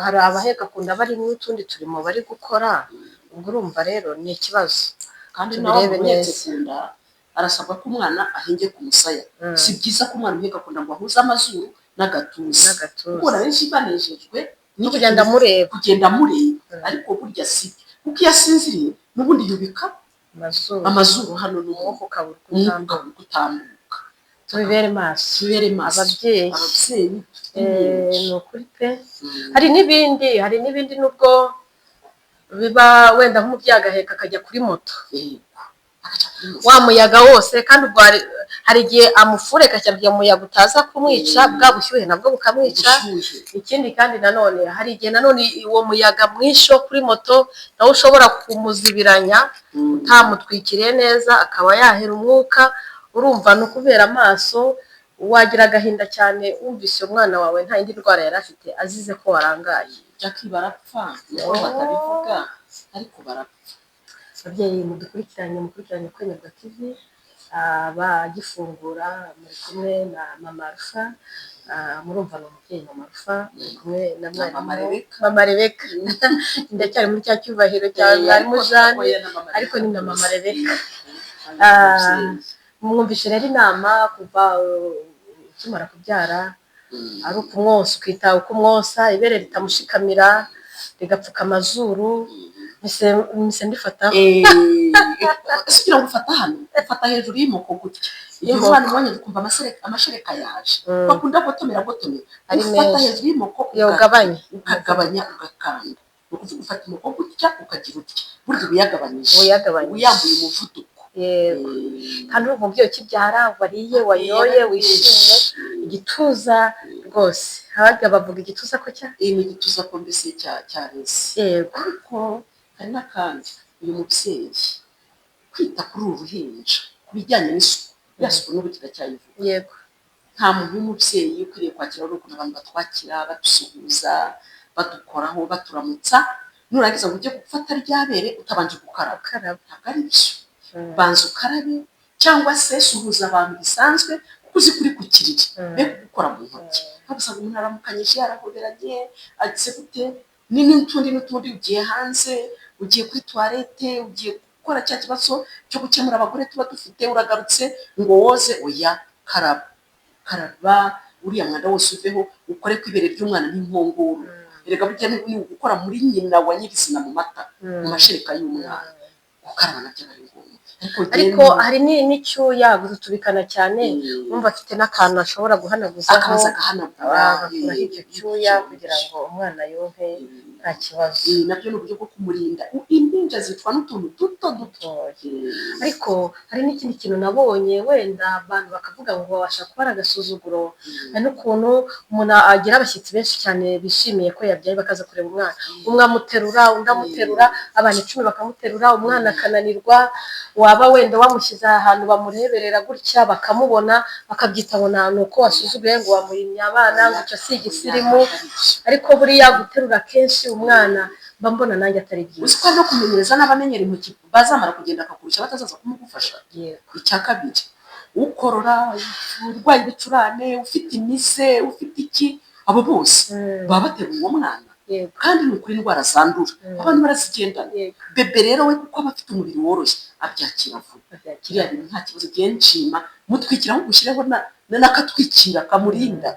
Hari abaheka ku nda bari n'utundi turimo bari gukora. Ubwo urumva rero ni ikibazo. Kandi nawe Tubirebe uhetse neza. ku nda, arasabwa ko umwana ahengeka umusaya. Si byiza ko umwana uheka ku nda ngo ahuze amazuru n'agatuza. N'agatuza. Kuko benshi banejejwe No kugenda amureba. Kugenda amureba, ariko burya si byo, kuko iyo asinziriye n'ubundi yubika amazuru, amazuru hano umwuka n'umwuka ukabura uko umwuka utambuka. ukabura uko utambuka. Tubibere maso. Tubere maso. Ababyeyi. Ababyeyi dufite Ni impinja. ukuri pe. Hari n'ibindi nubwo biba wenda nk'umubyeyi agaheka akajya kuri moto, Yego, akajya kuri moto. Wa muyaga wose, kandi ubwo hari igihe amufureka cyane kugira ngo umuyaga utaza kumwica, bwa bushyuhe nabwo bukamwica. Ubushyuhe. Ikindi kandi nanone, hari igihe nanone uwo muyaga mwinshi wo kuri moto nawe ushobora kumuzibiranya utamutwikiriye neza, akaba yahera umwuka. Urumva ni ukubera amaso, wagira agahinda cyane wumvise umwana wawe nta yindi ndwara yari afite, azize ko warangaye. Jackie, barapfa, nubwo batabivuga ariko barapfa. Ababyeyi mudukurikiranye, mukurikiranye Kwemerwa TV, abagifungura, muri kumwe na Mama Alpha. Murumva ni umubyeyi Mama Alpha, muri kumwe na Na Mama mwarimu Rebecca. Mama Rebecca. Ndacyari muri cya cyubahiro cya mwarimu Jeanne, ariko ni na Mama Rebecca. Mwumvishe rero inama kuva ukimara kubyara, ari ukumwosa, ukita uko umwosa, ibere ritamushikamira rigapfuka amazuru. Mise ndifataho. Ese ugira ngo ufata hano? Ufata hejuru y'imoko gutya igihe Y'imoko. umwana ubonye ukumva amashereka yaje, bakunda gotomera gotomera, Ari ufata menshi. hejuru y'imoko, Iyo ugabanye. Ukagabanya, ugakanda. Ni ukuvuga ufata imoko gutya, ukagira utya, burya uba uyagabanyije. Uba uyagabanyije. Uba uyambuye umuvuduko. Yego, kandi urumva umubyeyi ukibyara, wariye, wanyoye, wishimye, igituza rwose, harya bavuga igituza ko cya Iyi ni igituza ko mbese cyareze. Ariko hari n'akandi, uyu mubyeyi kwita kuri uru ruhinja ku bijyanye n'isuku, ya suku n'ubu turacyayivuga. Nta muntu w'umubyeyi ukwiriye kwakira ari ukuntu abantu batwakira, badusuhuza, badukoraho, baturamutsa, nurangiza ngo ujye gufata rya bere utabanje gukaraba. Gukaraba. Ntabwo ari byo. Banza ukarabe, cyangwa se suhuza abantu bisanzwe kuko uzi kuri ku kiriri, be kugukora mu ntoki. Ntabwo usanga umuntu aramukanyije, arahoberanye, agize gute, ni n'utundi n'utundi. Ugiye hanze, ugiye kuri toilette, ugiye gukora cya kibazo cyo gukemura abagore tuba dufite, uragarutse ngo woze. Oya, karaba, karaba uriya mwanda wose uveho, ukore ku ibere ry'umwana n'inkongoro. Erega burya ni ugukora muri nyina wa nyirizina, mu mata, mu mashereka y'umwana. Gukaraba nabyo aba ari ngombwa, ariko Ariko jyewe hari n'icyuya gututubikana cyane, wumva afite n'akantu ashobora guhanaguzaho, akabanza agahanagura. Agakuraho icyo cyuya kugira ngo umwana yonke nta kibazo. Nabyo ni uburyo bwo kumurinda. Impinja zicwa n'utuntu duto duto. Ariko hari n'ikindi kintu nabonye, wenda abantu bakavuga ngo babasha kuba ari agasuzuguro. Hari n'ukuntu umuntu agira abashyitsi benshi cyane bishimiye ko yabyaye, bakaza kureba umwana, umwe amuterura, undi amuterura, abantu 10 bakamuterura, umwana akananirwa. Waba wenda wamushyize ahantu bamureberera gutya, bakamubona, bakabyita ngo ni uko wasuzuguye, ngo wamuhimye abana, ngo icyo si igisirimu. Ariko buriya guterura kenshi umwana, mba mbona nanjye atari Uzi byiza. ko ari no kumenyereza n'abamenyera intoki, bazamara kugenda akakurusha, batazaza kumugufasha. Icya kabiri, ukorora, urwaye ibicurane, ufite imize, ufite iki, abo bose baba bateruye uwo mwana. Kandi ni ukuri, indwara zandura abantu barazigendana. Bébé rero we, kuko aba afite umubiri woroshye, abyakira vuba. Abyakira. Kiriya bintu nta kibazo. Gihe nshima mutwikira, ahubwo ushyireho n'akatwikira kamurinda,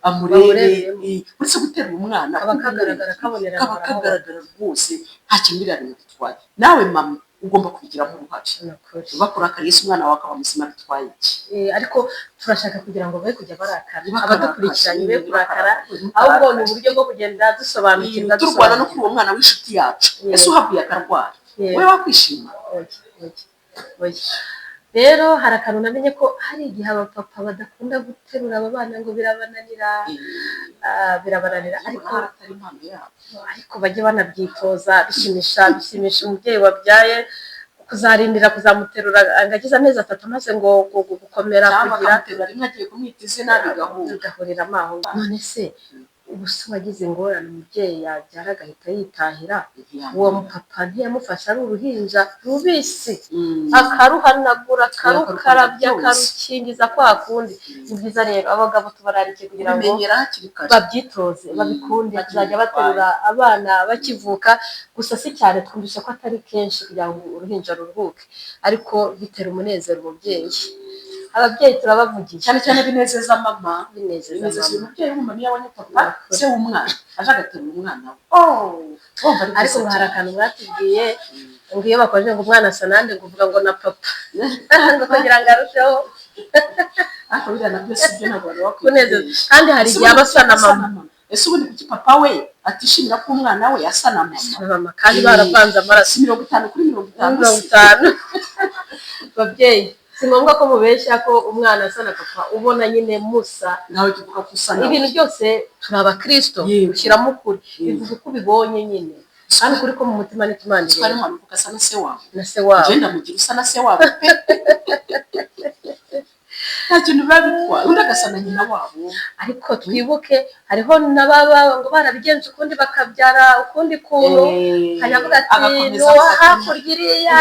amurebe. Bamureberemo. Uretse guterura umwana, Kaba kagaragara, kabonerana, kaba barabona. kagaragara rwose. Nta kintu biriya bintu bitwaye. Nawe mama ugomba kubigiramo uruhare. Ni ukuri. Bakurakariye se, umwana wawe akaba muzima, bitwaye iki? Ariko turashaka kugira ngo be kujya barakara. Ntibakarakare, Abadukurikiranye be kurakara, ntibakarakare. ahubwo ni uburyo bwo kugenda dusobanukirwa. Turwana no kuri uwo mwana w'inshuti yacu. Ese uhavuye akarwara, wowe wakwishima? Oya, oya, oya. Rero hari akantu namenye, ko hari igihe abapapa badakunda guterura aba bana, ngo birabananira, birabananira, ariko ariko atari impano yabo. Ariko bajye banabyitoza. Bishimisha umubyeyi wabyaye kuzarindira kuzamuterura ngo agize amezi 3 amaze ngo gukomera, cyangwa kugira bakamuterura rimwe agiye kumwita izina, bigahura. Bigahuriramo aho. None se ubu se wagize ingorane, umubyeyi yabyara agahita yitahira, uwo mupapa ntiyamufasha ari uruhinja rubisi, akaruhanagura, akarukarabya, byose. Akarukingiza kwa kundi? Ni byiza rero, abagabo tubararikiye kugira ngo kubimenyera hakiri kare, babyitoze, babikunde, hakiri kuzajya kare. Baterura abana bakivuka. Gusa si cyane, twumvise ko atari kenshi kugira ngo uruhinja ruruhuke, ariko bitera umunezero umubyeyi. Ababyeyi turabavugiye. Cyane cyane binezeza mama. Binezeza Binezeza mama. umubyeyi w'umumama iyo abonye papa, Murakoze. se w'umwana, aje agaterura umwana we. Oh, wumva ari Ariko byiza ngo hari cyane. akantu mwatubwiye, ngo iyo bakoze ngo umwana asa nande, ngo uvuga ngo na papa, ngo kugira ngo arusheho Ariko biriya nabyo si byo, ntabwo bari bakwiye kunezeza. kubeshya. Kandi hari Ese igihe aba ubundi asa na kuki asa mama. Ese ubundi kuki papa we atishimira ko umwana we asa na mama? Asa na mama kandi baravanze amaraso. Si 50 kuri 50? Mirongo Se? itanu. Babyeyi, si ngombwa ko mubeshya ko umwana asa na papa, ubona nyine musa. Nawe jya uvuga ko usa nawe. Ibintu byose, turi abakristo, ushyiramo ukuri, bivuga uko ubibonye nyine, kandi ukuri ko mu mutima niko Imana Siko ari ireba. umwana uvuga asa na se wabo. Na se wabo. Njye ndamugira usa na se wabo pe, nta kintu biba bitwaye, undi agasa na nyina wabo. Ariko twibuke hariho n'ababa ngo barabigenje ukundi, bakabyara ukundi kuntu, hanyuma ati Agakomeza ni uwo avuga ati, hakurya iriya,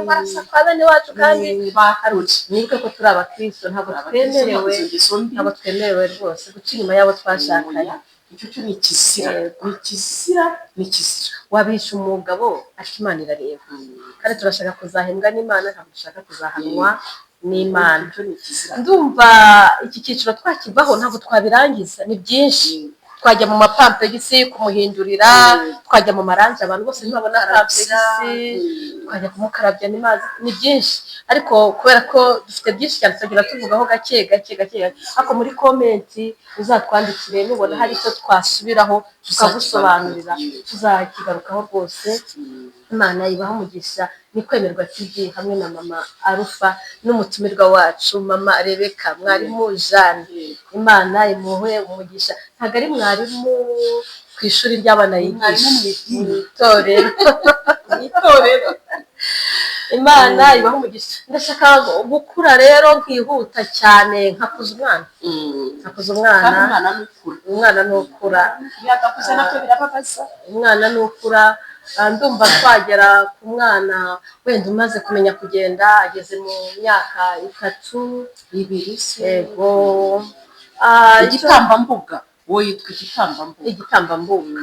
barasa kwa bene wacu kandi Bakure. Mwibuke ko turi abakristo, ntabwo twemerewe, Izo ngeso mbi. ntabwo twemerewe rwose guca inyuma y'abo twashakanye. Oya, icyo cyo ni ikizira. Ni ikizira, ni ikizira. Wabisha umugabo, ariko Imana irareba, kandi turashaka kuzahembwa n'Imana, ntabwo dushaka kuzahanwa n'Imana. Icyo ni ikizira. Ndumva iki cyiciro twakivaho, ntabwo twabirangiza, ni byinshi. Twajya mu mapampegisi, kumuhindurira, twajya mu marangi, abantu bose ntibabona pampegisi, twajya kumukarabya n'amazi, ni byinshi. Ariko kubera ko dufite byinshi cyane, tuzagenda tuvugaho gake gake gake gake. Ariko muri comment uzatwandikire nubona hari icyo twasubiraho tukagusobanurira, tuzakigarukaho rwose. Imana ibaha umugisha. Ni Kwemerwa TV hamwe na Mama Arufa n'umutumirwa wacu Mama Rebeka, mwarimu Jeanne. Imana imuhe umugisha. Ntabwo ari mwarimu ku ishuri ry'abana yigisha, Mwarimu mu idini. mu itorero. Mu itorero. Imana ibaha umugisha. Ndashaka gukura rero nkihuta cyane, nkakuza umwana, nkakuza umwana. Kandi umwana ni ukura. Umwana nukura. Iyo adakuze nabyo birababaza. Umwana nukura, ndumva twagera ku mwana wenda umaze kumenya kugenda, ageze mu myaka 3. 2 se? Yego. Igitambambuga, uwo yitwa igitambambuga. Igitambambuga.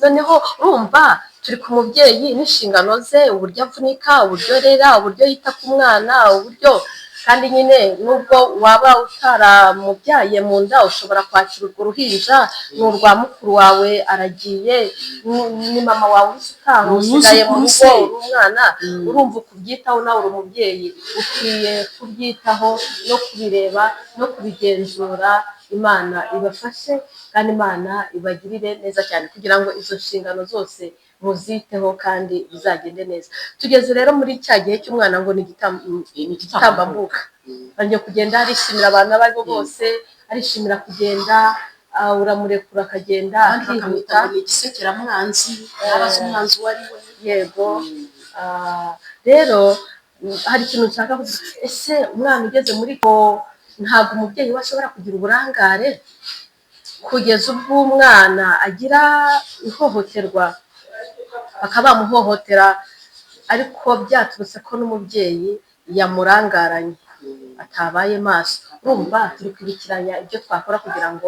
Noneho urumva turi ku mubyeyi n'inshingano ze, uburyo avunika, uburyo arera, uburyo yita ku mwana, uburyo kandi nyine nubwo waba utaramubyaye mu nda, ushobora kwakira urwo ruhinja, ni urwa mukuru wawe aragiye, ni mama wawe uhise utaha, Ni usigaye mu umwuzukuru rugo, se. uri umwana. Urumva ukubyitaho, nawe uri umubyeyi, ukwiye kubyitaho no kubireba no kubigenzura. Imana ibafashe kandi Imana ibagirire neza cyane, kugira ngo izo nshingano zose muziteho kandi bizagende neza. Tugeze rero muri cya gihe cy'umwana ngo ni Ni igitambambuga, bagiye kugenda, arishimira abantu abo aribo bose, arishimira kugenda, uramurekura akagenda, Abandi bakamwita akihuta. ngo ni igisekeramwanzi, ntabazi umwanzi uwo ari we. Yego. Rero hari ikintu nshaka kuvuga. Ese umwana ugeze muri ko, ntabwo umubyeyi we ashobora kugira uburangare kugeza ubwo umwana agira ihohoterwa, bakaba bamuhohotera, ariko byaturutse ko n'umubyeyi yamurangaranye, atabaye maso? Urumva turi kwibukiranya ibyo twakora kugira ngo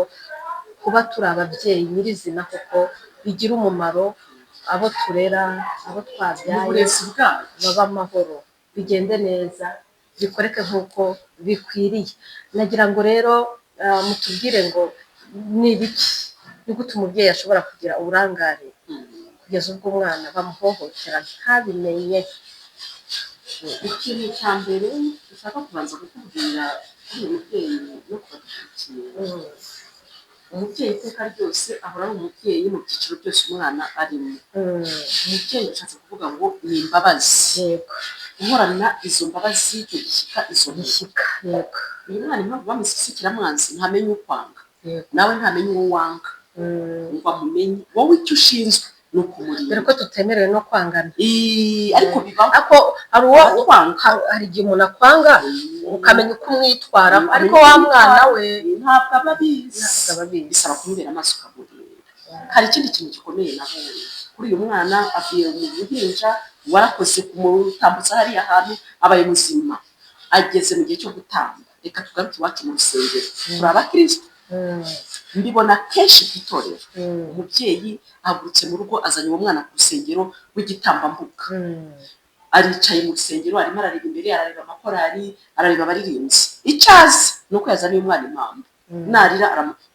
kuba turi ababyeyi nyirizina koko. bigire umumaro abo turera, abo twabyaye, Uburezi bwacu babe amahoro, bigende neza, bikoreke nk'uko bikwiriye. Nagira ngo rero mutubwire ngo ni ibiki, ni gute umubyeyi ashobora kugira uburangare kugeza ubwo umwana bamuhohotera ntabimenye? Ikintu cya mbere ushaka kubanza kukubwira kuri uyu mubyeyi no kubadukurikiye, umubyeyi iteka ryose ahora ari umubyeyi mu byiciro byose umwana arimo. Umubyeyi bishatse kuvuga ngo ni imbabazi, guhorana izo mbabazi, icyo gishyika, izo mpuhwe. Gishyika, yego. Uyu mwana impamvu bamwise igisekeramwanzi, ntamenya ukwanga, nawe ntamenya uwo wanga ngo amumenye. Wowe icyo ushinzwe ni ukumurinda. Dore ko tutemerewe no kwangana. Ariko bibaho. Ariko hari uwo Abatwanga. hari igihe umuntu akwanga ukamenya uko umwitwaraho, ariko wa mwana we ntabwo aba abizi. Ntabwo aba abizi. Bisaba kumubera amaso ukamurinda. Hari ikindi kintu gikomeye nabonye kuri uyu mwana. Avuye mu buhinja, warakoze kumutambutsa hariya hantu, abaye muzima, ageze mu gihe cyo gutamba. Reka tugaruke iwacu mu rusengero, turi abakristo. Mbibona kenshi ku itorero, umubyeyi ahagurutse mu rugo, azanye uwo mwana ku rusengero w'igitambambuga, aricaye mu rusengero, arimo arareba imbere, arareba amakorari, arareba abaririmbyi. Icyo azi ni uko yazaniye umwana impamba, narira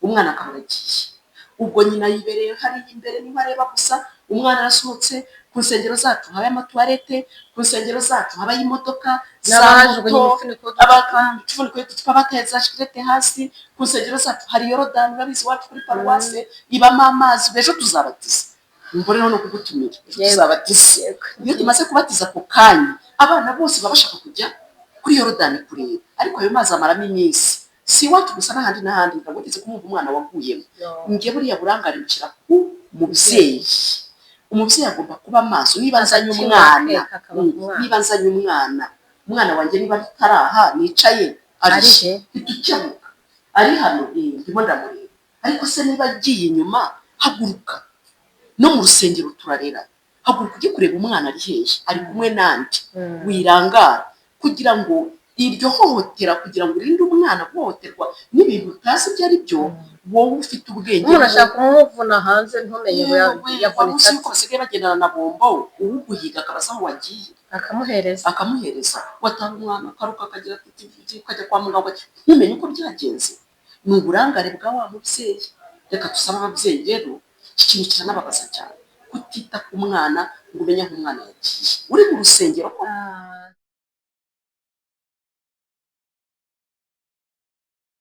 umwana akaba aragiye. Ubwo nyina yibereye hariya imbere, niho areba gusa. Umwana arasohotse. Ku nsengero zacu habayo amatuwarete, ku nsengero zacu habayo imodoka za N'abajugunye moto, imifuniko y'uducupa. imifuniko y'uducupa, bateye za shikarete hasi. Ku nsengero zacu hari Yorodani, urabizi, iwacu kuri paruwase ibamo amazi. Ejo tuzabatiza, mbonereho no kugutumira, ejo tuzabatiza. Iyo tumaze kubatiza, ako kanya abana bose baba bashaka kujya kuri Yorodani kureba, ariko ayo mazi amaramo iminsi. Si iwacu gusa, n'ahandi n'ahandi. Ntabwo wigeze kumva umwana waguyemo. Njye buriya burangare nshyira ku mubyeyi. Umubyeyi agomba kuba maso. Niba nzanye Agatima umwana, ke kakaba ku mwana. Niba nzanye umwana, umwana wanjye niba atari aha nicaye, ari Ari he? Ntitukebuka, ari hano, ndimo ndamureba. Ariko se niba agiye inyuma, haguruka. No mu rusengero turarera. Haguruka ujye kureba umwana ari hehe, ari kumwe nande. Wirangara kugira ngo iryo hohotera, kugira ngo urinde umwana guhohoterwa n'ibintu utazi ibyo ari byo. Wowe ufite ubwenge, Umuntu ashaka kumuvuna hanze, ntumenye ngo yewe, yavunitse waba uzi ate. yuko basigaye bagendana na bombo, uwuguhiga akaba asa aho wagiye, Akamuhereza. akamuhereza. Wataha umwana akaruka, akagira ati, ukajya kwa muganga ntumenye uko byagenze. Ni uburangare bwa wa mubyeyi. Reka dusabe ababyeyi rero, iki kintu kiranababaza cyane, kutita ku mwana ngo umenye aho umwana yagiye uri mu rusengero ko. Ah.